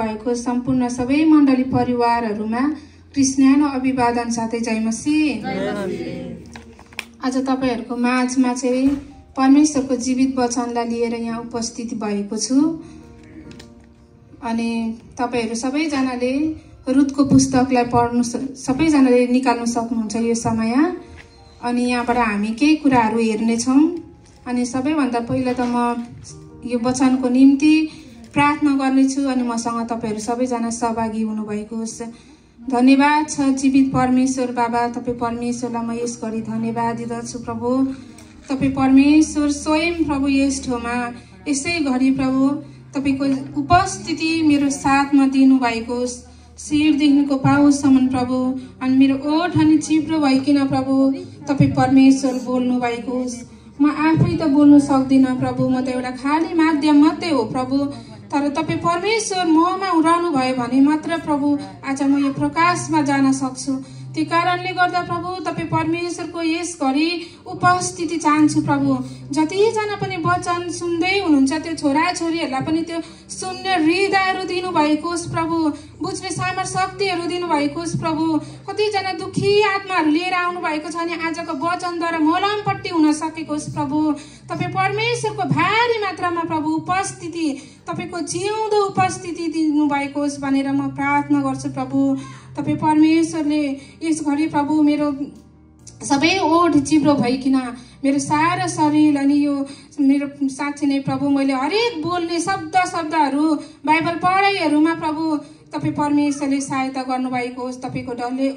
भएको सम्पूर्ण सबै मण्डली परिवारहरूमा कृष्णानो अभिवादन साथै जय मसीह। आज तपाईहरुको माझमा चाहिँ परमेश्वरको जीवित वचनलाई लिएर यहाँ उपस्थित भएको छु अनि तपाईहरु सबैजनाले रुतको पुस्तकलाई पढ्नु सबैजनाले निकाल्न सक्नुहुन्छ यो समय अनि यहाँबाट हामी केही कुराहरू हेर्ने छौं अनि सबैभन्दा पहिला त म यो वचनको निम्ति प्रार्थना गर्नेछु अनि मसँग तपाईहरु सबैजना सहभागी हुनु भएको होस्। धन्यवाद छ जीवित परमेश्वर बाबा, तपाई परमेश्वरलाई म यस गरी धन्यवाद दिदछु प्रभु। तपाई परमेश्वर स्वयं प्रभु यस ठाउँमा यसै घडी प्रभु तपाईको उपस्थिति मेरो साथमा दिनु भएको होस्। शिरदेखिको पाउसम्म प्रभु अनि मेरो ओठ अनि चिप्रो भइकिन प्रभु तपाई परमेश्वर बोल्नु भएको होस्। म आफै त बोल्नु सक्दिन प्रभु, म त एउटा खाली माध्यम मात्रै हो प्रभु, तर तपाई परमेश्वर ममा रहनु भयो भने मात्र प्रभु आज म यो प्रकाशमा जान सक्छु। त्यो कारणले गर्दा प्रभु तपाई परमेश्वरको यस घडी उपस्थिति चाहन्छु प्रभु। जति जना पनि वचन सुन्दै हुनुहुन्छ त्यो छोरा छोरीहरुलाई पनि त्यो सुन्ने हृदयहरु दिनु भएको होस् प्रभु, बुझ्ने सामर्थ्य शक्तिहरु दिनु भएको होस् प्रभु। कति जना दुखी आत्माहरु लिएर आउनु भएको छ अनि आजको वचनद्वारा मलमपट्टि हुन सकेको होस् प्रभु। तपाई परमेश्वरको भारी मात्रामा प्रभु उपस्थिति तपाईको जिउँदो उपस्थिति दिनु भएको होस् भनेर म प्रार्थना गर्छु प्रभु। तपाई परमेश्वरले यस घडी प्रभु मेरो सबै ओठ चिप्रो भइकिन मेरो सारा शरीर अनि यो मेरो साक्षी नै प्रभु मैले हरेक बोल्ने शब्दहरु बाइबल पढाइहरुमा प्रभु तपाई परमेश्वरले सहायता गर्नु भएको होस्। तपाईको डरले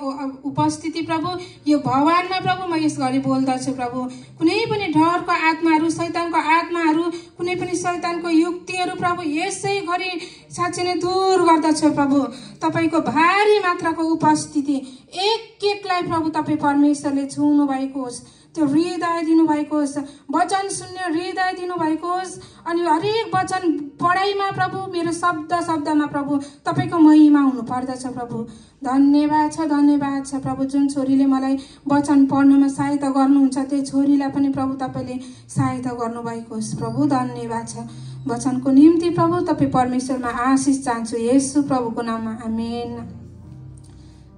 उपस्थिति प्रभु यो भगवानमा प्रभु म यस घडी बोल्दछु प्रभु। कुनै पनि डरको आत्माहरु शैतानको आत्माहरु कुनै पनि शैतानको युक्तिहरु प्रभु यसै घडी साच्चै नै दूर गर्दछु प्रभु। तपाईको भारी मात्राको उपस्थिति एक एकलाई प्रभु तपाई परमेश्वरले छुनु भएको होस्, त्यो हृदय दिनु भएको होस्, वचन सुन्ने हृदय दिनु भएको होस् अनि हरेक वचन पढाइमा प्रभु मेरो शब्दमा प्रभु तपाईको महिमा हुनु पर्दछ प्रभु। धन्यवाद छ प्रभु। जुन छोरीले मलाई वचन पढ्नमा सहायता गर्नुहुन्छ त्यो छोरीलाई पनि प्रभु तपाईले सहायता गर्नु भएको होस् प्रभु। धन्यवाद छ वचनको निम्ति प्रभु। तपाई परमेश्वरमा आशीष चाहन्छु येशू प्रभुको नाममा आमेन।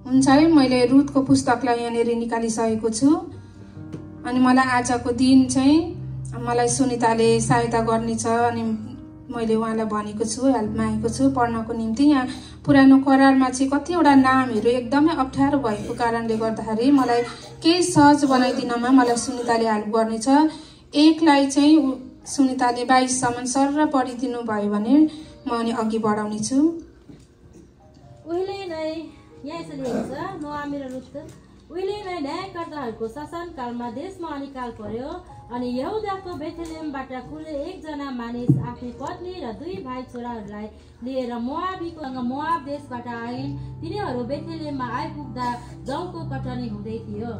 हुन्छ है, मैले रुतको पुस्तकलाई यहाँनेर निकालिसकेको छु अनि मलाई आजको दिन चाहिँ मलाई सुनिताले सहायता गर्ने छ अनि मैले उहाँलाई भनेको छु, हेल्प मागेको छु पढ्नको निम्ति। यहाँ पुरानो करारमा चाहिँ कतिवटा नामहरू एकदमै अप्ठ्यारो भएको कारणले गर्दाखेरि मलाई केही सहज बनाइदिनमा मलाई सुनिताले हेल्प गर्नेछ। एकलाई चाहिँ सुनिताले 22 सम्म सर पढिदिनु भयो भने म अनि अघि बढाउने छु। उहिले नै यहाँ यसरी हुन्छ नोआमी र रुत उहिले नै न्यायकर्ताहरूको शासनकालमा देशमा अनिकाल पर्यो अनि यहुदाको बेथलेहमबाट कुनै एकजना मानिस आफ्नो पत्नी र 2 भाइ छोराहरूलाई लिएर मोआब देशबाट आइन्। तिनीहरू बेथलेहममा आइपुग्दा जौको कटनी हुँदै थियो।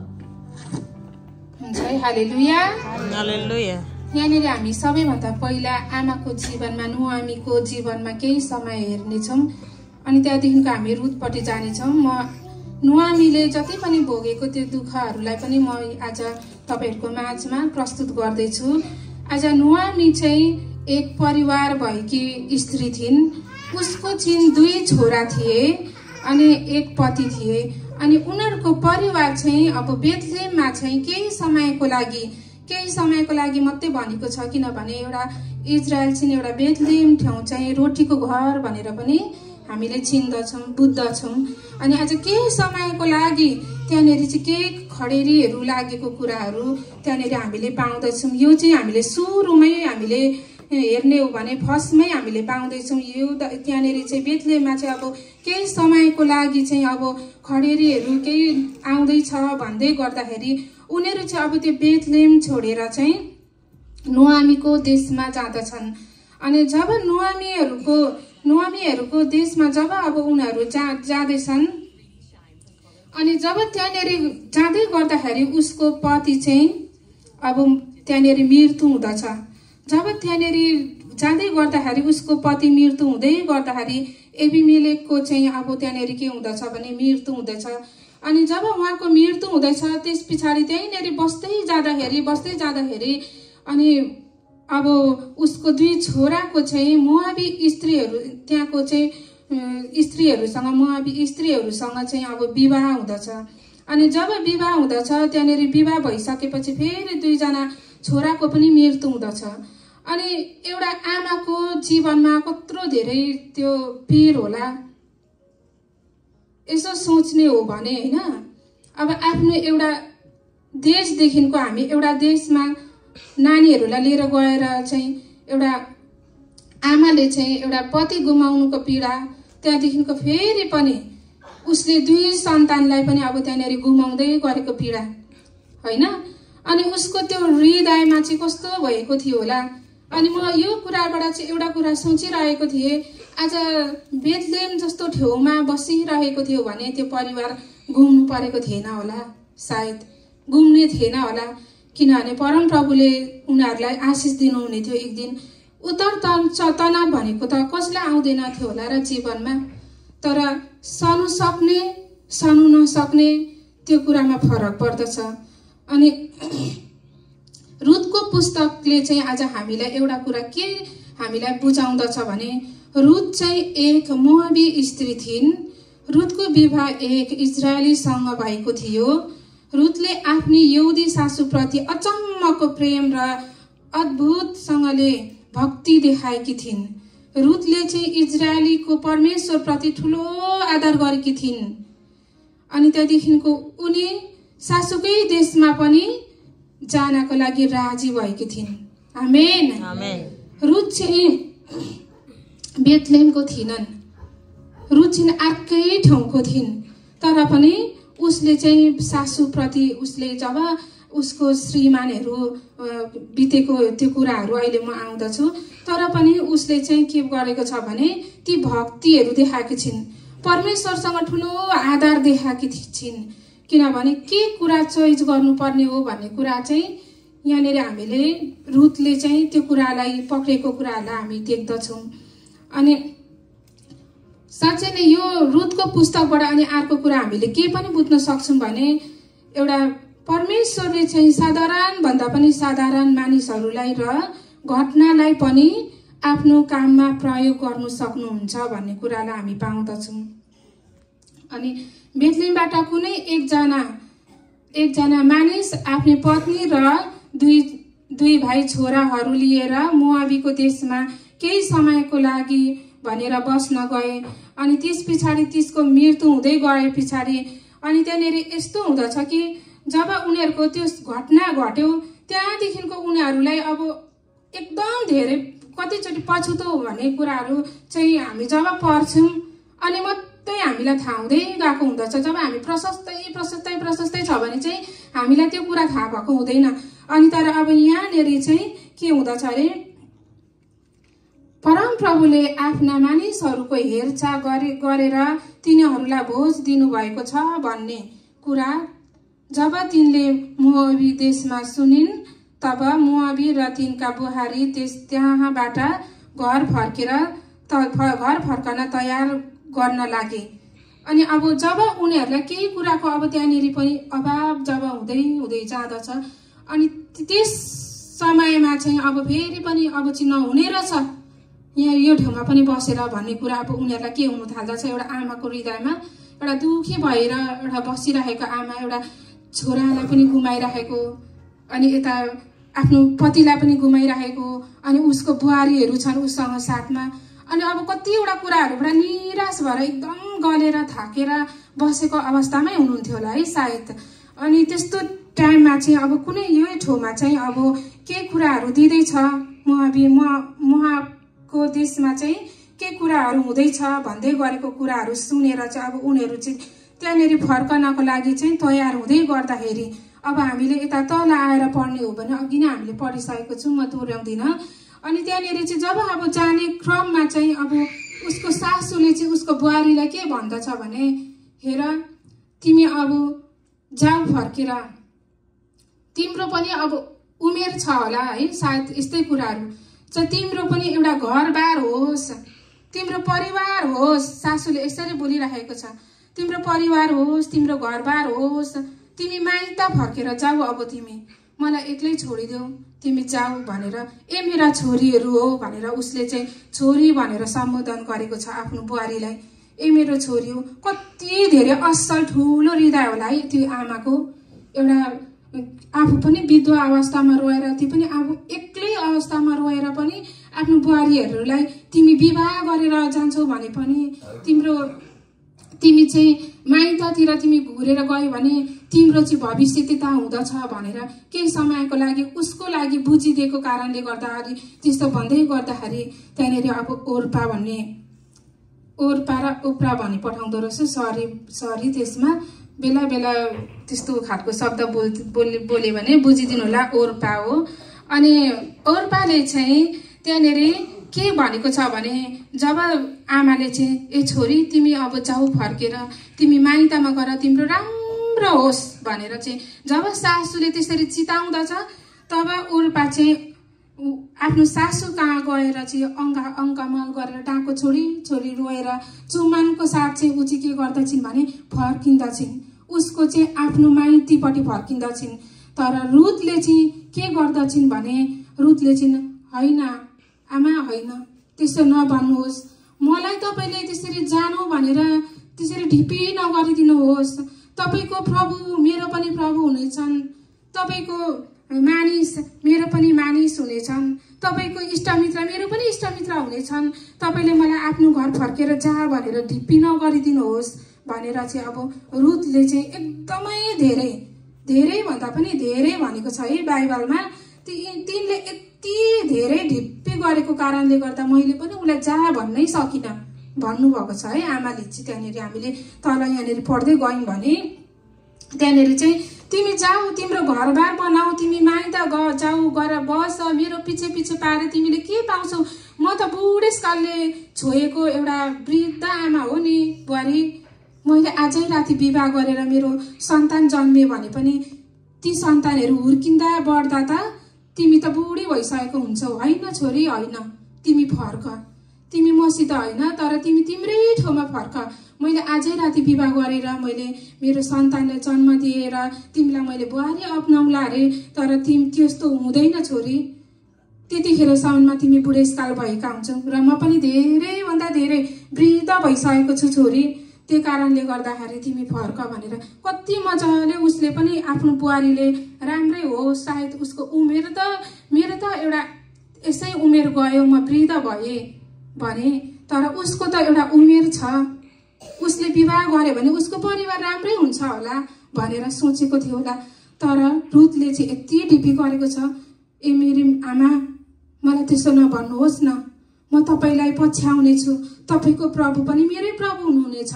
हालेलुया हालेलुया। यहाँनिर हामी सबैभन्दा पहिला आमाको जीवनमा नुआमीको जीवनमा केही समय हेर्नेछौँ अनि त्यहाँदेखिको हामी रुतपट्टि जानेछौँ। म नुआमीले जति पनि भोगेको त्यो दुःखहरूलाई पनि म आज तपाईहरुको माझमा प्रस्तुत गर्दैछु। आज नुआमी चाहिँ एक परिवार भएकी स्त्री थिइन्। उसको चाहिँ 2 छोरा थिए अनि एक पति थिए अनि उनीहरूको परिवार चाहिँ अब बेथलेहममा चाहिँ केही समयको लागि मात्रै भनेको छ, किनभने एउटा इजरायल चाहिँ एउटा बेथलेहम ठाउँ चाहिँ रोटीको घर भनेर पनि हामीले चिन्दछौँ बुझ्दछौँ। अनि आज केही समयको लागि त्यहाँनेर चाहिँ केही खडेरीहरू लागेको कुराहरू त्यहाँनेर हामीले पाउँदैछौँ। यो चाहिँ हामीले सुरुमै हामीले हेर्ने हो भने फर्स्टमै हामीले पाउँदैछौँ। यो त्यहाँनेर चाहिँ बेथलेहममा चाहिँ अब केही समयको लागि चाहिँ अब खडेरीहरू केही आउँदैछ भन्दै गर्दाखेरि उनीहरू चाहिँ अब त्यो बेथलेहम छोडेर चाहिँ नुआमीको देशमा जाँदछन्। अनि जब नुआमीहरूको देशमा जब अब उनीहरू जाँदैछन् अनि जब त्यहाँनेर जाँदै गर्दाखेरि उसको पति चाहिँ अब त्यहाँनेर मृत्यु हुँदछ। जब त्यहाँनेर जाँदै गर्दाखेरि उसको पति मृत्यु हुँदै गर्दाखेरि एबिमेलेकको चाहिँ अब त्यहाँनेर के हुँदछ भने मृत्यु हुँदछ। अनि जब उहाँको मृत्यु हुँदैछ त्यस पछाडि त्यहीँनेर बस्दै जाँदाखेरि अनि अब उसको 2 छोराको चाहिँ मोआबी स्त्रीहरू त्यहाँको चाहिँ स्त्रीहरूसँग मोआबी स्त्रीहरूसँग चाहिँ अब विवाह हुँदछ। अनि जब विवाह हुँदछ त्यहाँनिर विवाह भइसकेपछि फेरि 2 जना छोराको पनि मृत्यु हुँदछ। अनि एउटा आमाको जीवनमा कत्रो धेरै त्यो पीड होला यसो सोच्ने हो भने हैन। अब आफ्नो एउटा देशदेखिको हामी एउटा देशमा नानीहरूलाई लिएर गएर चाहिँ एउटा आमाले चाहिँ एउटा पति गुमाउनुको पीडा, त्यहाँदेखिको फेरि पनि उसले 2 सन्तानलाई पनि अब त्यहाँनिर गुमाउँदै गरेको पीडा हैन। अनि उसको त्यो हृदयमा चाहिँ कस्तो भएको थियो होला। अनि म यो कुराबाट चाहिँ एउटा कुरा सोचिरहेको थिएँ, आज बेथलेहेम जस्तो ठाउँमा बसिरहेको थियो भने त्यो परिवार गुम्नु परेको थिएन होला, सायद गुम्ने थिएन होला। किनभने परमप्रभुले उनीहरूलाई आशिष दिनुहुने थियो एक दिन। उतार तनाव भनेको त कसलाई आउँदैन थियो होला र जीवनमा, तर सहनु सक्ने सहनु नसक्ने त्यो कुरामा फरक पर्दछ। अनि रुथको पुस्तकले चाहिँ आज हामीलाई एउटा कुरा के हामीलाई बुझाउँदछ भने रुथ चाहिँ एक मोआबी स्त्री थिइन्। रुथको विवाह एक इजरायलीसँग भएको थियो। रुथले आफ्नी यहुदी सासूप्रति अचम्मको प्रेम र अद्भुतसँगले भक्ति देखाएकी थिइन्। रुथले चाहिँ इजरायलीको परमेश्वरप्रति ठुलो आदर गरेकी थिइन्। अनि त्यहाँदेखिको उनी सासूकै देशमा पनि जानको लागि राजी भएकी थिइन्। आमेन, आमेन। रुथ चाहिँ बेथलेहेमको थिइनन्, रुथ चाहिँ अर्कै ठाउँको थिइन्। तर पनि उसले चाहिँ सासूप्रति उसले जब उसको श्रीमानहरू बितेको त्यो कुराहरू अहिले म आउँदछु, तर पनि उसले चाहिँ के गरेको छ भने ती भक्तिहरू देखाएकी छिन्, परमेश्वरसँग ठुलो आदर देखाएकी छिन्। किनभने के कुरा चोइस गर्नुपर्ने हो भन्ने कुरा चाहिँ यहाँनिर हामीले रुथले चाहिँ त्यो कुरालाई पक्रेको कुराहरूलाई हामी देख्दछौँ। अनि साँच्चै नै यो रुथको पुस्तकबाट अनि अर्को कुरा हामीले के पनि बुझ्न सक्छौँ भने एउटा परमेश्वरले चाहिँ साधारण भन्दा पनि साधारण मानिसहरूलाई र घटनालाई पनि आफ्नो काममा प्रयोग गर्नु सक्नुहुन्छ भन्ने कुरालाई हामी पाउँदछौँ। अनि बेथलेहेमबाट कुनै एकजना मानिस आफ्नो पत्नी र दुई भाइ छोराहरू लिएर मोआबीको देशमा केही समयको लागि भनेर बस्न गए। अनि त्यस पछाडि त्यसको मृत्यु हुँदै गए पछाडि अनि त्यहाँनिर यस्तो हुँदछ कि जब उनीहरूको त्यो घटना घट्यो त्यहाँदेखिको उनीहरूलाई अब एकदम धेरै कतिचोटि पछुतो भन्ने कुराहरू चाहिँ हामी जब पढ्छौँ अनि मात्रै हामीलाई थाहा हुँदै गएको हुँदछ। जब हामी प्रशस्तै छ भने चाहिँ हामीलाई त्यो कुरा थाहा भएको हुँदैन। अनि तर अब यहाँनिर चाहिँ के हुँदछ अरे परमप्रभुले आफ्ना मानिसहरूको हेरचाह गरेर तिनीहरूलाई भोज दिनुभएको छ भन्ने कुरा जब तिनले मोआबी देशमा सुनिन् तब मोआबी र तिनका बुहारी त्यहाँबाट घर फर्कन तयार गर्न लागे। अनि अब जब उनीहरूलाई केही कुराको अब त्यहाँनिर पनि अभाव जब हुँदै जाँदछ अनि त्यस समयमा चाहिँ अब फेरि पनि अब चाहिँ नहुने रहेछ यहाँ यो ठाउँमा पनि बसेर भन्ने कुरा अब उनीहरूलाई के हुन थाल्दछ। एउटा आमाको हृदयमा एउटा दुखी भएर एउटा बसिरहेको आमा एउटा छोरालाई पनि गुमाइरहेको अनि यता आफ्नो पतिलाई पनि गुमाइरहेको अनि उसको बुहारीहरू छन् उसँग साथमा। अनि अब कतिवटा कुराहरूबाट निराश भएर एकदम गलेर थाकेर बसेको अवस्थामै हुनुहुन्थ्यो होला है सायद। अनि त्यस्तो टाइममा चाहिँ अब कुनै यो ठाउँमा चाहिँ अब के कुराहरू दिँदैछ मोआबको देशमा चाहिँ के कुराहरू हुँदैछ भन्दै गरेको कुराहरू सुनेर चाहिँ अब उनीहरू चाहिँ त्यहाँनिर फर्कनको लागि चाहिँ तयार हुँदै गर्दाखेरि अब हामीले यता तल आएर पढ्ने हो भने अघि नै हामीले पढिसकेको छौँ, म दोहोऱ्याउँदिनँ। अनि त्यहाँनिर चाहिँ जब अब जाने क्रममा चाहिँ अब उसको सासूले चाहिँ उसको बुहारीलाई के भन्दछ भने हेर तिमी अब जाऊ फर्केर, तिम्रो पनि अब उमेर छ होला है सायद यस्तै कुराहरू चाहिँ तिम्रो पनि एउटा घरबार होस्, तिम्रो परिवार होस्। सासूले यसरी बोलिरहेको छ तिम्रो परिवार होस्, तिम्रो घरबार होस्, तिमी माइत फर्केर जाऊ। अब तिमी म मलाई एक्लै छोडिदेऊ, तिमी जाऊ भनेर ए मेरा छोरीहरू हो भनेर उसले चाहिँ छोरी भनेर सम्बोधन गरेको छ आफ्नो बुहारीलाई। ए मेरो छोरी हो। कति धेरै असल ठुलो हृदय होला है त्यो आमाको। एउटा आफू पनि विधवा अवस्थामा रोएर, ती पनि आफू एक्लै अवस्थामा रोएर पनि आफ्नो बुहारीहरूलाई तिमी विवाह गरेर जान्छौ भने पनि तिमी चाहिँ माइततिर तिमी घुरेर गयो भने तिम्रो चाहिँ भविष्य त्यता हुँदछ भनेर केही समयको लागि उसको लागि बुझिदिएको कारणले गर्दाखेरि त्यस्तो भन्दै गर्दाखेरि त्यहाँनिर अब ओर्पा र ओप्रा भनी पठाउँदो रहेछ। सरी त्यसमा बेला बेला त्यस्तो खालको शब्द बोले भने बुझिदिनु होला, ओर्पा हो। अनि ओर्पाले चाहिँ त्यहाँनिर के भनेको छ भने जब आमाले चाहिँ ए छोरी तिमी अब जाऊ फर्केर तिमी माइतमा गएर तिम्रो राम्रो होस् भनेर चाहिँ जब सासूले त्यसरी चिताउँदछ तब ओर्पा चाहिँ आफ्नो सासू कहाँ गएर चाहिँ अङ्कमल गरेर टाँको छोडी रोएर चुम्बनको साथ चाहिँ ऊ चाहिँ के गर्दछिन् भने फर्किन्दछिन्, उसको चाहिँ आफ्नो माइतीपट्टि फर्किन्दछिन्। तर रुथले चाहिँ के गर्दछिन् भने रुथले चाहिँ होइन आमा होइन त्यसो नभन्नुहोस्, मलाई तपाईँले त्यसरी जानु भनेर त्यसरी ढिपी नगरिदिनुहोस्। तपाईँको प्रभु मेरो पनि प्रभु हुनेछन्, तपाईँको मानिस मेरो पनि मानिस हुनेछन्, तपाईँको इष्टमित्र मेरो पनि इष्टमित्र हुनेछन्। तपाईँले मलाई आफ्नो घर फर्केर जा भनेर ढिप्पी नगरिदिनुहोस् भनेर चाहिँ अब रुथले चाहिँ एकदमै धेरै भन्दा पनि धेरै भनेको छ है बाइबलमा। तिनले यति धेरै ढिप्पी गरेको कारणले गर्दा मैले पनि उसलाई जा भन्नै सकिनँ भन्नुभएको छ है आमाले चाहिँ। त्यहाँनिर हामीले तल यहाँनिर पढ्दै गयौँ भने त्यहाँनिर चाहिँ तिमी जाऊ तिम्रो घरबार बनाऊ, तिमी माइत जाऊ गएर बस, मेरो पछि पाएर तिमीले के पाउँछौ? म त बुढेसकालले छोएको एउटा वृद्ध आमा हो नि बुहारी, मैले आजै राति विवाह गरेर मेरो सन्तान जन्मे भने पनि ती सन्तानहरू हुर्किँदा बढ्दा त तिमी त बुढी भइसकेको हुन्छौ। होइन छोरी होइन, तिमी फर्क, तिमी मसित होइन तर तिमी तिम्रै ठाउँमा फर्क। मैले आजै राति विवाह गरेर मैले मेरो सन्तानलाई जन्म दिएर तिमीलाई मैले बुहारी अपनाउला अरे, तर तिमी त्यस्तो हुँदैन छोरी, त्यतिखेरसम्ममा तिमी बुढेसकाल भएका हुन्छौ र म पनि धेरैभन्दा धेरै वृद्ध भइसकेको छु छोरी, त्यो कारणले गर्दाखेरि तिमी फर्क भनेर कति मजाले उसले पनि आफ्नो बुहारीले राम्रै हो सायद उसको उमेर त मेरो त एउटा यसै उमेर गयो म वृद्ध भएँ भने तर उसको त एउटा उमेर छ, उसले विवाह गर्यो भने उसको परिवार राम्रै हुन्छ होला भनेर सोचेको थियो होला। तर रुथले चाहिँ यति ढिपी गरेको छ, ए मेरी आमा मलाई त्यसो नभन्नुहोस् न, म तपाईँलाई पछ्याउने छु, तपाईँको प्रभु पनि मेरै प्रभु हुनुहुनेछ,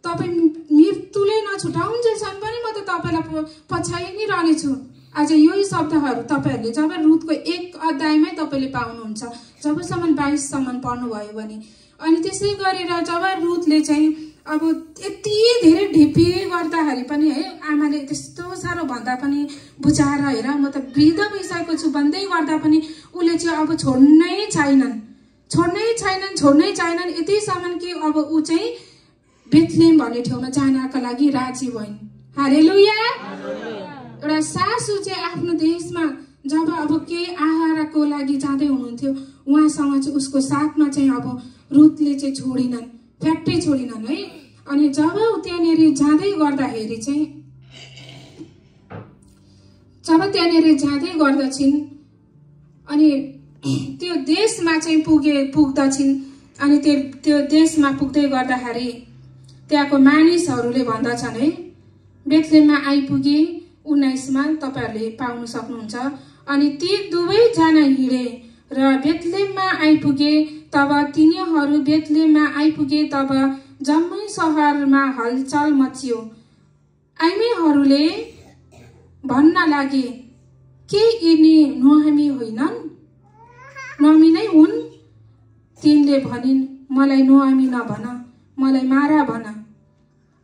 तपाईँ मृत्युले नछुटाउन्जेलसम्म पनि म त तपाईँलाई पछ्याइ नै रहनेछु। आज यही शब्दहरू तपाईँहरूले जब रुथको 1 अध्यायमै तपाईँले पाउनुहुन्छ जबसम्म 22सम्म पढ्नुभयो भने। अनि त्यसै गरेर जब रुथले चाहिँ अब यति धेरै ढिपी गर्दाखेरि पनि है आमाले त्यस्तो साह्रो भन्दा पनि बुझाएर हेर म त वृद्ध भइसकेको छु भन्दै गर्दा पनि उसले चाहिँ अब छोड्नै छैनन् यतिसम्म कि अब ऊ चाहिँ बेथलेम भन्ने ठाउँमा जानका लागि राजी भइन्। हालेलुया। एउटा सासू चाहिँ आफ्नो देशमा जब अब केही आहारको लागि जाँदै हुनुहुन्थ्यो उहाँसँग चाहिँ उसको साथमा चाहिँ अब रुथले चाहिँ फ्याक्ट्री छोडिनन् है। अनि जब त्यहाँनिर जाँदै गर्दछिन् अनि त्यो देशमा चाहिँ पुग्दछिन् अनि त्यो देशमा पुग्दै गर्दाखेरि त्यहाँको मानिसहरूले भन्दछन् है बेथलेममा आइपुगे 19मा तपाईहरूले पाउन सक्नुहुन्छ। अनि ती दुवैजना हिँडे र बेथलेममा आइपुगे, तब तिनीहरू बेथलेममा आइपुगे तब जम्मै सहरमा हलचल मच्चियो। आइमेहरूले भन्न लागे के यिनी नोहमी होइनन्? नोहमी नै हुन्? तिनले भनिन् मलाई नोहमी नभन, मलाई मारा भन।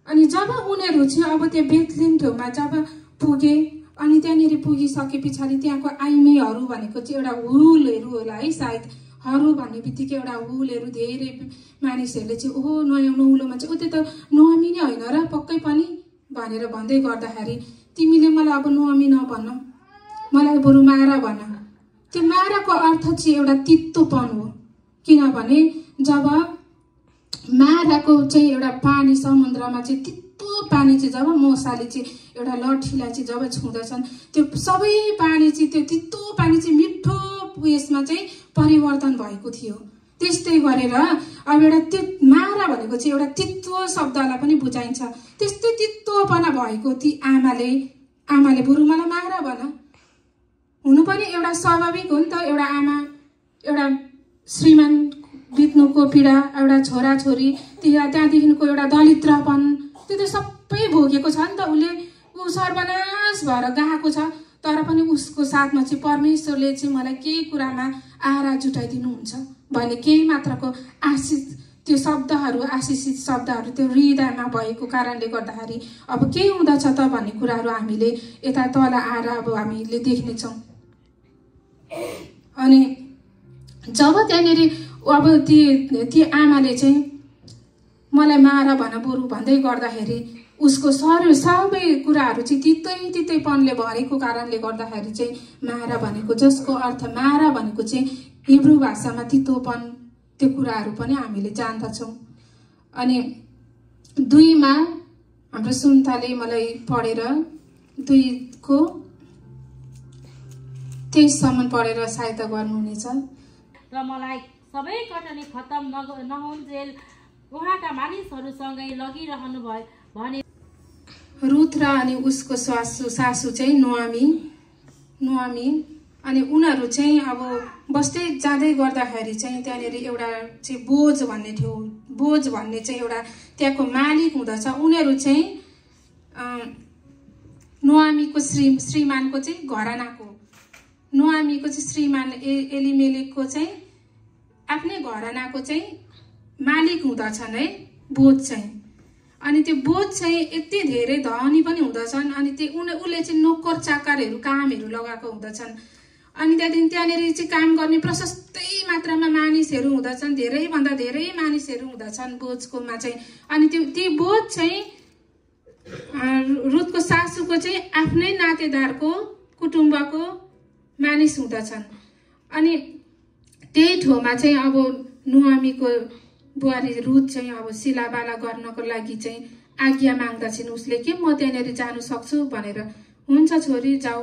अनि जब उनीहरू चाहिँ अब त्यो बेथलेम ठाउँमा जब पुगे अनि त्यहाँनिर पुगिसके पछाडि त्यहाँको आइमेहरू भनेको चाहिँ एउटा हुलहरू होला है सायद, हरू भन्ने बित्तिकै एउटा हुलहरू धेरै मानिसहरूले चाहिँ ओहो नयाँ नौलोमा चाहिँ त्यो त नोहमी नै होइन र पक्कै पनि भनेर भन्दै गर्दाखेरि तिमीले मलाई अब नोहमी नभन, मलाई बरु मार भन। त्यो माराको अर्थ चाहिँ एउटा तित्तोपन हो, किनभने जब माराको चाहिँ एउटा पानी समुद्रमा चाहिँ तित्तो पानी चाहिँ जब मसाले चाहिँ एउटा लठीलाई चाहिँ जब छुँदछन् त्यो सबै पानी चाहिँ त्यो तित्तो पानी चाहिँ मिठो उयसमा चाहिँ परिवर्तन भएको थियो। त्यस्तै गरेर अब एउटा त्यो मारा भनेको चाहिँ एउटा तित्तो शब्दलाई पनि बुझाइन्छ। त्यस्तै तित्तोपना भएको ती आमाले बरु मलाई मारा भन। हुनु पनि एउटा स्वाभाविक हो नि त, एउटा आमा एउटा श्रीमान बित्नुको पीडा, एउटा छोराछोरी त्यहाँदेखिको एउटा दलिद्रपन त्यो त सबै भोगेको छ नि त। ऊ सर्वनाश भएर गएको छ, तर पनि उसको साथमा चाहिँ परमेश्वरले चाहिँ मलाई केही कुरामा आहारा जुटाइदिनुहुन्छ भने केही मात्रको आशिष त्यो शब्दहरू आशिषित शब्दहरू त्यो हृदयमा भएको कारणले गर्दाखेरि अब के हुँदछ त भन्ने कुराहरू हामीले यता तल आएर अब हामीले देख्नेछौँ। अनि जब त्यहाँनिर अब ती आमाले चाहिँ मलाई मार भन बरु भन्दै गर्दाखेरि उसको सबै कुराहरू चाहिँ तितैपनले भरेको कारणले गर्दाखेरि चाहिँ मारा भनेको, जसको अर्थ मारा भनेको चाहिँ हिब्रू भाषामा तितोपन, त्यो कुराहरू पनि हामीले जान्दछौँ। अनि 2 हाम्रो सुन्ताले मलाई पढेर 2:23 पढेर सहायता गर्नुहुनेछ। र मलाई सबै कटनी खत्तम नहुन्जेल उहाँका मानिसहरूसँगै लगिरहनु भयो भने रुथ र अनि उसको सासू चाहिँ नुआमी अनि उनीहरू चाहिँ अब बस्दै जाँदै गर्दाखेरि चाहिँ त्यहाँनिर एउटा चाहिँ बोझ भन्ने चाहिँ एउटा त्यहाँको मालिक हुँदछ। उनीहरू चाहिँ नुआमीको श्रीमानको चाहिँ घरानाको, नुआमीको चाहिँ श्रीमान एलिमेलेकको चाहिँ आफ्नै घरानाको चाहिँ मालिक हुँदछन् है बोझ चाहिँ। अनि त्यो बोझ चाहिँ यति धेरै धनी पनि हुँदछन्। अनि उसले चाहिँ नोकर चाकरहरू कामहरू लगाएको हुँदछन्। अनि त्यहाँदेखि त्यहाँनिर चाहिँ काम गर्ने प्रशस्तै मात्रामा मानिसहरू हुँदछन्, धेरैभन्दा धेरै मानिसहरू हुँदछन् बोझकोमा चाहिँ। अनि ती बोझ चाहिँ रुथको सासूको चाहिँ आफ्नै नातेदारको कुटुम्बको मानिस हुँदछन्। अनि त्यही ठाउँमा चाहिँ अब नुआमीको बुहारी रुथ चाहिँ अब सिलाबाला गर्नको लागि चाहिँ आज्ञा माग्दछिन् उसले कि म त्यहाँनिर जानु सक्छु भनेर। हुन्छ छोरी जाऊ,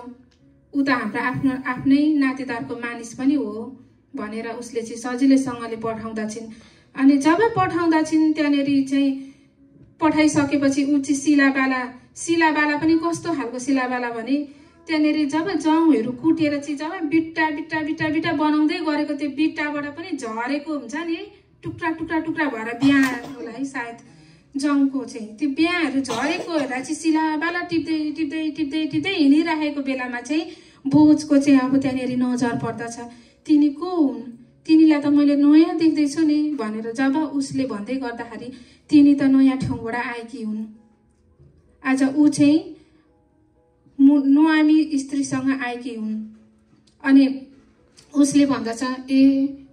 उता हाम्रो आफ्नै नातेदारको मानिस पनि हो भनेर उसले चाहिँ सजिलैसँगले पठाउँदछिन्। अनि जब पठाउँदछिन् त्यहाँनिर चाहिँ पठाइसकेपछि ऊ चाहिँ सिलाबाला पनि कस्तो खालको सिलाबाला भने त्यहाँनिर जब जौँहरू कुटेर चाहिँ जब बिट्टा बनाउँदै गरेको त्यो बिट्टाबाट पनि झरेको हुन्छ नि, टुक्रा भएर बिहा होला है सायद जौँको चाहिँ त्यो बिहाहरू झरेको हेर्दा चाहिँ सिलाबाला टिप्दै हिँडिराखेको बेलामा चाहिँ बोझको चाहिँ अब त्यहाँनिर नजर पर्दछ। तिनी को हुन्? तिनीलाई त मैले नयाँ देख्दैछु नि भनेर जब उसले भन्दै गर्दाखेरि तिनी त नयाँ ठाउँबाट आएकी हुन्। आज ऊ चाहिँ नुआमी स्त्रीसँग आएकी हुन्। अनि उसले भन्दछ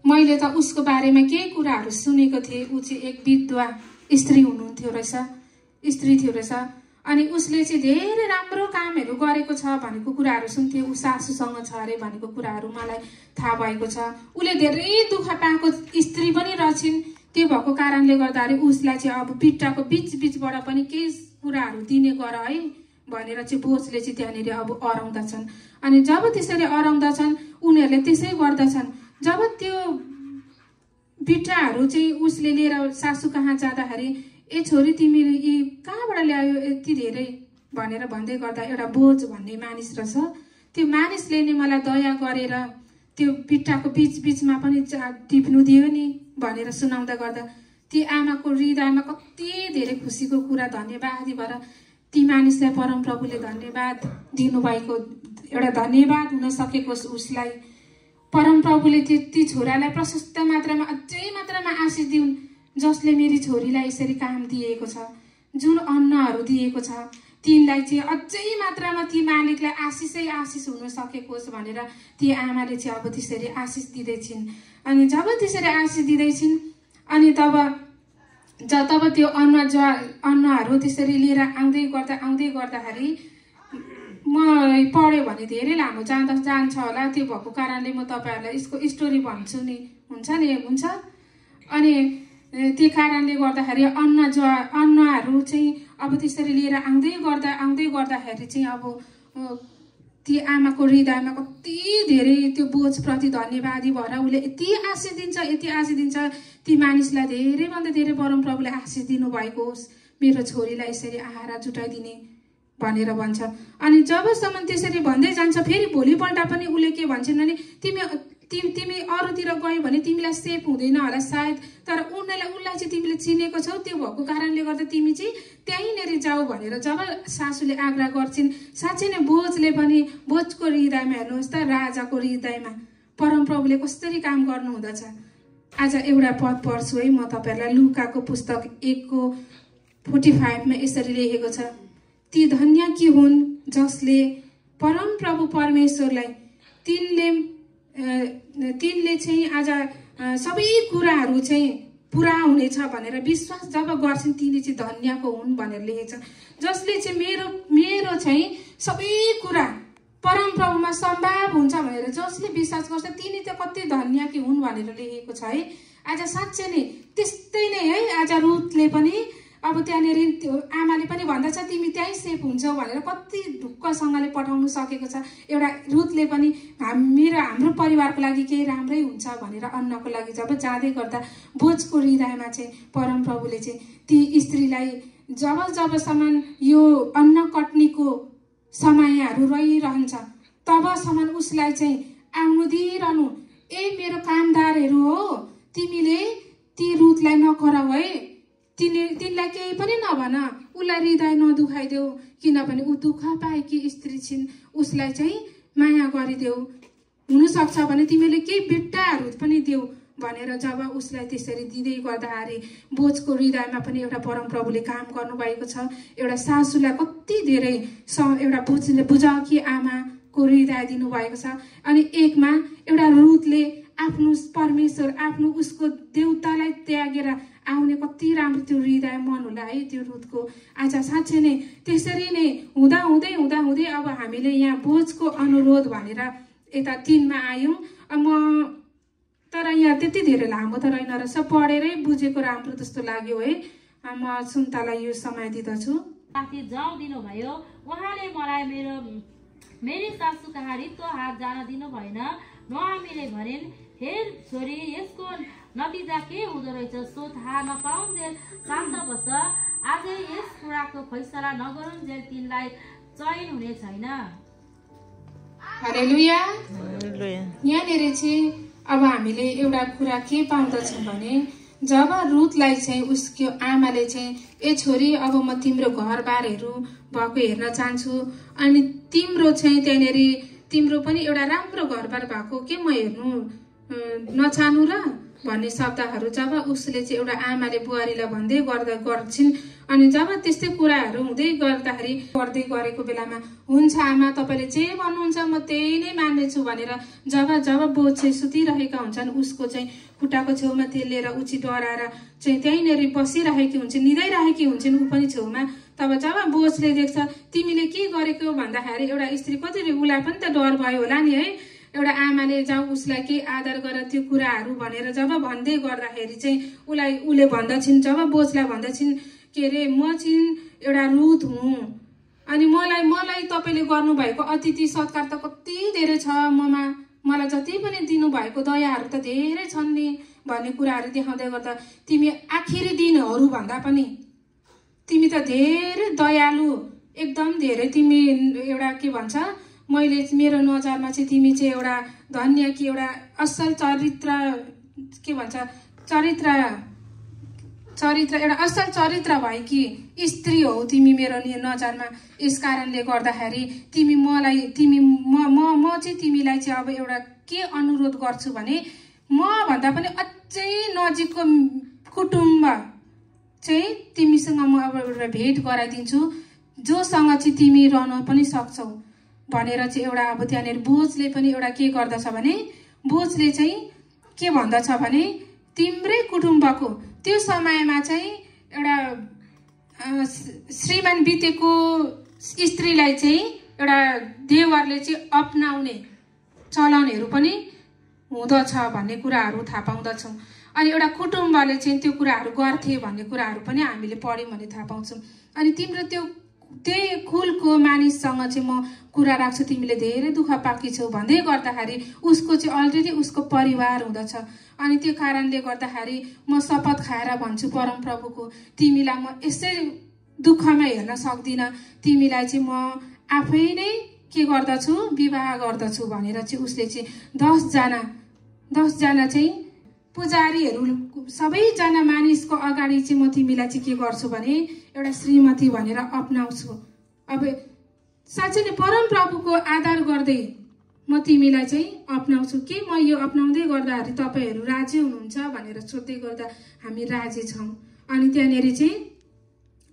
मैले त उसको बारेमा केही कुराहरू सुनेको थिएँ, ऊ चाहिँ एक विधवा स्त्री थियो रहेछ। अनि उसले चाहिँ धेरै राम्रो कामहरू गरेको छ भनेको कुराहरू सुन्थेँ। ऊ सासूसँग छ अरे भनेको कुराहरू मलाई थाहा भएको छ। उसले धेरै दुःख पाएको स्त्री पनि रहेछिन्। त्यो भएको कारणले गर्दाखेरि उसलाई चाहिँ अब बिट्टाको बिचबाट पनि केही कुराहरू दिने गर है भनेर चाहिँ बोझले चाहिँ त्यहाँनिर अब अराउँदछन्। अनि जब त्यसरी अराउँदछन् उनीहरूले त्यसै गर्दछन्। जब त्यो बिट्टाहरू चाहिँ उसले लिएर सासू कहाँ जाँदाखेरि छोरी तिमीले यी कहाँबाट ल्यायो यति धेरै भनेर भन्दै गर्दा एउटा बोझ भन्ने मानिस रहेछ, त्यो मानिसले नै मलाई दया गरेर त्यो बिट्टाको बिचमा पनि टिप्नु दियो नि भनेर सुनाउँदा गर्दा ती आमाको हृदयमा कति धेरै खुसीको कुरा धन्यवादी भएर ती मानिसलाई परमप्रभुले धन्यवाद दिनुभएको, एउटा धन्यवाद हुन सकेको उसलाई परमप्रभुले ती छोरालाई प्रशस्त मात्रामा अझै मात्रामा आशिष दिउन्, जसले मेरी छोरीलाई यसरी काम दिएको छ, जुन अन्नहरू दिएको छ तिनलाई चाहिँ अझै मात्रामा ती मालिकलाई आशिष हुन सकेकोस् भनेर ती आमाले चाहिँ अब त्यसरी आशिष दिँदैछिन्। अनि जब त्यसरी आशिष दिँदैछिन् अनि तब त्यो अन्नहरू त्यसरी लिएर आउँदै गर्दाखेरि म पढ्यो भने धेरै लामो जान्छ होला, त्यो भएको कारणले म तपाईँहरूलाई यसको स्टोरी भन्छु नि, हुन्छ। अनि त्यो कारणले गर्दाखेरि अन्नहरू चाहिँ अब त्यसरी लिएर आउँदै गर्दाखेरि चाहिँ अब ती आमाको हृदयमा कति धेरै त्यो बोझप्रति धन्यवादी भएर उसले यति आशिष दिन्छ ती मानिसलाई धेरैभन्दा धेरै परमप्रभुले आशिष दिनुभएको होस्, मेरो छोरीलाई यसरी आहारा जुटाइदिने भनेर भन्छ। अनि जबसम्म त्यसरी भन्दै जान्छ, फेरि भोलिपल्ट पनि उसले के भन्छन् भने तिमी अरूतिर गयो भने तिमीलाई सेफ हुँदैन होला सायद, तर उसलाई चाहिँ तिमीले चिनेको छौ, त्यो भएको कारणले गर्दा तिमी चाहिँ त्यहीँनिर जाऊ भनेर जब सासूले आग्रह गर्छिन्, साँच्चै नै बोझको हृदयमा हेर्नुहोस् त, राजाको हृदयमा परमप्रभुले कसरी काम गर्नुहुँदछ। आज एउटा पद पढ्छु है म तपाईँहरूलाई, लुकाको पुस्तक 1:45 यसरी लेखेको छ, ती धन्य कि हुन् जसले परमप्रभु परमेश्वरलाई तिनले चाहिँ आज सबै कुराहरू चाहिँ पुरा हुनेछ भनेर विश्वास जब गर्छन्, तिनी चाहिँ धन्यको हुन् भनेर लेखेको छ। जसले चाहिँ मेरो चाहिँ सबै कुरा परमप्रभुमा सम्भव हुन्छ भनेर जसले विश्वास गर्छ, तिनी त कति धन्यकी हुन् भनेर लेखेको छ है। आज साँच्चै नै त्यस्तै नै है, आज रुथले पनि अब त्यहाँनिर त्यो आमाले पनि भन्दछ तिमी त्यहीँ सेफ हुन्छौ भनेर कति ढुक्कसँगले पठाउनु सकेको छ। एउटा रुथले पनि हाम्रो परिवारको लागि केही राम्रै हुन्छ भनेर अन्नको लागि जब जाँदै गर्दा बोझको हृदयमा चाहिँ परमप्रभुले चाहिँ ती स्त्रीलाई जबसम्म यो अन्न कट्नीको समयहरू रहिरहन्छ तबसम्म उसलाई चाहिँ आउनु दिइरहनु, ए मेरो कामदारहरू हो, तिमीले ती रुथलाई नकराउ है, तिनलाई केही पनि नभन, उसलाई हृदय नदुखाइदेऊ, किनभने ऊ दुःख पाएकी स्त्री छिन्, उसलाई चाहिँ माया गरिदेऊ, हुनसक्छ भने तिमीले केही बिट्टाहरू पनि देऊ भनेर जब उसलाई त्यसरी दिँदै गर्दाखेरि बोझको हृदयमा पनि एउटा परमप्रभुले काम गर्नुभएको छ। एउटा सासूलाई कति धेरै एउटा बुझाकी आमाको हृदय दिनुभएको छ। अनि एकमा एउटा रुथले आफ्नो परमेश्वर उसको देवतालाई त्यागेर आउने कति राम्रो त्यो हृदय मन होला है त्यो रुथको। आज साँच्चै नै त्यसरी नै हुँदै अब हामीले यहाँ बोझको अनुरोध भनेर यता 3 मा आयौँ। तर यहाँ त्यति धेरै लामो त रहेन रहेछ, पढेरै बुझेको राम्रो जस्तो लाग्यो है। म सुन्तालाई यो समय दिँदछु। माथि जाउँ दिनुभयो, उहाँले मलाई मेरी सासू कहाँ रित्तो हात जान दिनु भएन। नआमीले भनिन्, हे छोरी, यसको नतिजा के हुँदो रहेछ सो थाहा नपाउन्जेल शान्त बस, आजै यस कुराको फैसला नगरुन्जेल तिनलाई चयन हुने छैन। हालेलुया। यहाँनिर चाहिँ अब हामीले एउटा कुरा के पाउँदछौँ भने जब रुथलाई चाहिँ उसको आमाले चाहिँ ए छोरी, अब म तिम्रो घरबारहरू भएको हेर्न चाहन्छु, अनि तिम्रो चाहिँ त्यहाँनिर तिम्रो पनि एउटा राम्रो घरबार भएको के म हेर्नु नचाहनु र भन्ने शब्दहरू जब उसले चाहिँ एउटा आमाले बुहारीलाई भन्दै गर्छिन्। अनि जब त्यस्तै कुराहरू हुँदै गर्दाखेरि गर्दै गरेको बेलामा हुन्छ आमा तपाईँले जे भन्नुहुन्छ म त्यही नै मान्नेछु भनेर जब बोझ चाहिँ सुतिरहेका हुन्छन्, उसको चाहिँ खुट्टाको छेउमा तेल लिएर उची डराएर चाहिँ त्यहीँनिर बसिरहेकी हुन्छन्, निदाइरहेकी हुन्छन् ऊ पनि छेउमा। तब जब बोझले देख्छ तिमीले के गरेको भन्दाखेरि एउटा स्त्री कति उसलाई पनि त डर भयो होला नि है। एउटा आमाले जब उसलाई केही आदर गरेर त्यो कुराहरू भनेर जब भन्दै गर्दाखेरि चाहिँ उसले भन्दछिन्, जब बोझलाई भन्दछिन् के अरे म चाहिँ एउटा रुथ हुँ, अनि मलाई तपाईँले गर्नुभएको अतिथि सत्कार त कति धेरै छ, मलाई जति पनि दिनुभएको दयाहरू त धेरै छन् नि भन्ने कुराहरू देखाउँदै गर्दा तिमी आखिरी दिनहरू भन्दा पनि तिमी त धेरै दयालु, एकदम धेरै तिमी एउटा के भन्छ मैले मेरो नजरमा चाहिँ तिमी चाहिँ एउटा धन्य कि एउटा असल चरित्र के भन्छ चरित्र एउटा असल चरित्र भएकी स्त्री हो तिमी मेरो नजरमा। यस कारणले गर्दाखेरि तिमी म चाहिँ तिमीलाई चाहिँ अब एउटा के अनुरोध गर्छु भने म भन्दा पनि अझै नजिकको कुटुम्ब चाहिँ तिमीसँग म अब एउटा भेट गराइदिन्छु, जोसँग चाहिँ तिमी रहन पनि सक्छौ भनेर चाहिँ एउटा अब त्यहाँनिर बोझले पनि एउटा के गर्दछ भने बोझले चाहिँ के भन्दछ भने तिम्रै कुटुम्बको त्यो समयमा चाहिँ एउटा श्रीमान बितेको स्त्रीलाई चाहिँ एउटा देवरले चाहिँ अपनाउने चलनहरू पनि हुँदछ भन्ने कुराहरू थाहा पाउँदछौँ। अनि एउटा कुटुम्बले चाहिँ त्यो कुराहरू गर्थे भन्ने कुराहरू पनि हामीले पढ्यौँ भने थाहा पाउँछौँ। अनि तिम्रो त्यही कुलको मानिससँग चाहिँ म कुरा राख्छु, तिमीले धेरै दुःख पाएकी छौ भन्दै गर्दाखेरि उसको चाहिँ अलरेडी उसको परिवार हुँदछ। अनि त्यो कारणले गर्दाखेरि म शपथ खाएर भन्छु परमप्रभुको, तिमीलाई म यसै दुःखमा हेर्न सक्दिनँ, तिमीलाई चाहिँ म आफै नै के गर्दछु, विवाह गर्दछु भनेर चाहिँ उसले चाहिँ 10जना चाहिँ पुजारीहरू सबैजना मानिसको अगाडि चाहिँ म तिमीलाई चाहिँ के गर्छु भने एउटा श्रीमती भनेर अपनाउँछु। अब साँच्चै नै परमप्रभुको आधार गर्दै म तिमीलाई चाहिँ अपनाउँछु कि म यो अपनाउँदै गर्दाखेरि तपाईँहरू राजी हुनुहुन्छ भनेर सोध्दै गर्दा हामी राजी छौँ। अनि त्यहाँनिर चाहिँ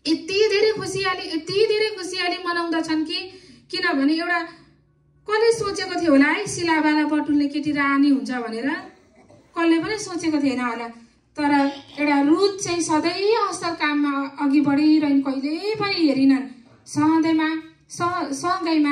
यति धेरै खुसियाली मनाउँदछन् कि किनभने एउटा कसले सोचेको थियो होला है सिलाबाला बटुल्ने केटी रानी हुन्छ भनेर, कसले पनि सोचेको थिएन होला। तर एउटा रुथ चाहिँ सधैँ असल काममा अघि बढिरहन्, कहिले पनि हेरिनन्। सँगैमा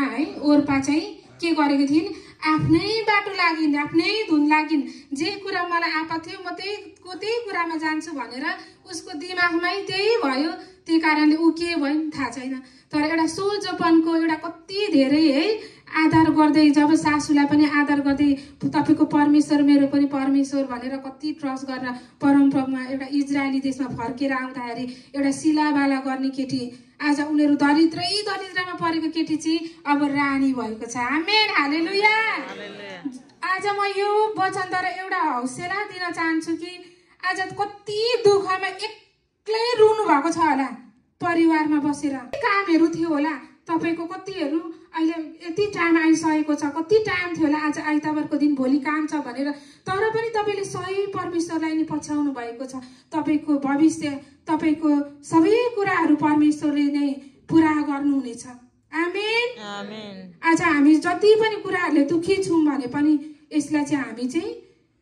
है ओर्पा चाहिँ के गरेकी थिइन्, आफ्नै बाटो लागिन्, आफ्नै धुन लागिन्। जे कुरा मलाई आपत थियो म त्यही कुरामा जान्छु भनेर उसको दिमागमै त्यही भयो। त्यही कारणले ऊ के भयो थाहा छैन। तर एउटा सोझोपनको एउटा कति धेरै है आदर गर्दै, जब सासूलाई पनि आदर गर्दै तपाईँको परमेश्वर मेरो पनि परमेश्वर भनेर कति ट्रस्ट गरेर परमप्रभुमा एउटा इजरायली देशमा फर्केर आउँदाखेरि एउटा सिलाबाला गर्ने केटी आज उनीहरू दरिद्रमा परेको केटी चाहिँ अब रानी भएको छ। आमेन, हालेलुया। आज म यो वचनद्वारा एउटा हौसला दिन चाहन्छु कि आज कति दुःखमा एक्लै रुनु भएको छ होला, परिवारमा बसेर कामहरू थियो होला तपाईँको, कतिहरू अहिले यति टाइम आइसकेको छ, कति टाइम थियो होला आज आइतबारको दिन भोलि काम छ भनेर, तर पनि तपाईँले सही परमेश्वरलाई नै पछ्याउनु भएको छ। तपाईँको भविष्य, तपाईँको सबै कुराहरू परमेश्वरले नै पुरा गर्नुहुनेछ। आमेन, आमेन। आज हामी जति पनि कुराहरूले दुखी छौँ भने पनि यसलाई चाहिँ हामी चाहिँ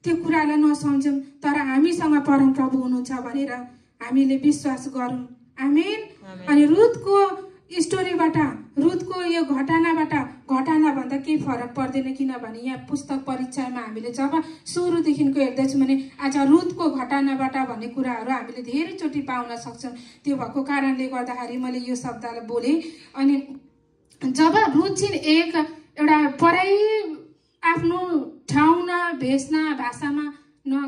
त्यो कुरालाई नसम्झौँ, तर हामीसँग परमप्रभु हुनुहुन्छ भनेर हामीले विश्वास गरौँ। आमेन। अनि रुथको स्टोरीबाट, रुथको यो घटना भन्दा केही फरक पर्दैन, किनभने यहाँ पुस्तक परीक्षामा हामीले जब सुरुदेखिको हेर्दैछौँ भने आज रुथको घटनाबाट भन्ने कुराहरू हामीले धेरैचोटि पाउन सक्छौँ। त्यो भएको कारणले गर्दाखेरि मैले यो शब्दलाई बोलेँ। अनि जब रुथ चाहिँ एउटा पढाइ आफ्नो ठाउँमा भेषमा भाषामा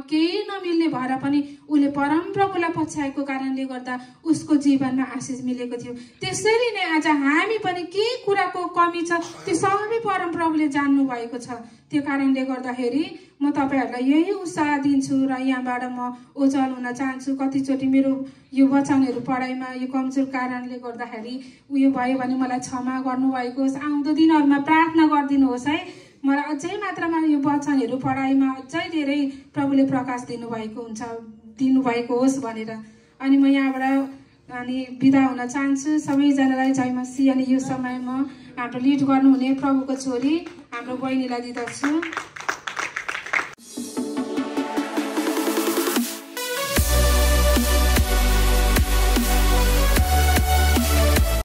केही नमिल्ने भएर पनि उसले परमप्रभुलाई पछ्याएको कारणले गर्दा उसको जीवनमा आशिष मिलेको थियो। त्यसरी नै आज हामी पनि के कुराको कमी छ त्यो सबै परमप्रभुले जान्नु भएको छ। त्यो कारणले गर्दाखेरि म तपाईँहरूलाई यही उत्साह दिन्छु र यहाँबाट म ओझल हुन चाहन्छु। कतिचोटि मेरो यो वचनहरू पढाइमा यो कमजोर कारणले गर्दाखेरि उयो भयो भने मलाई क्षमा गर्नुभएको होस्। आउँदो दिनहरूमा प्रार्थना गरिदिनुहोस् है, मलाई अझै मात्रामा यो वचनहरू पढाइमा अझै धेरै प्रभुले प्रकाश दिनुभएको होस् भनेर। अनि म यहाँबाट अनि बिदा हुन चाहन्छु। सबैजनालाई जय मसीह। अनि यो समयमा हाम्रो लिड गर्नुहुने प्रभुको छोरी हाम्रो बहिनीलाई दिँदछु।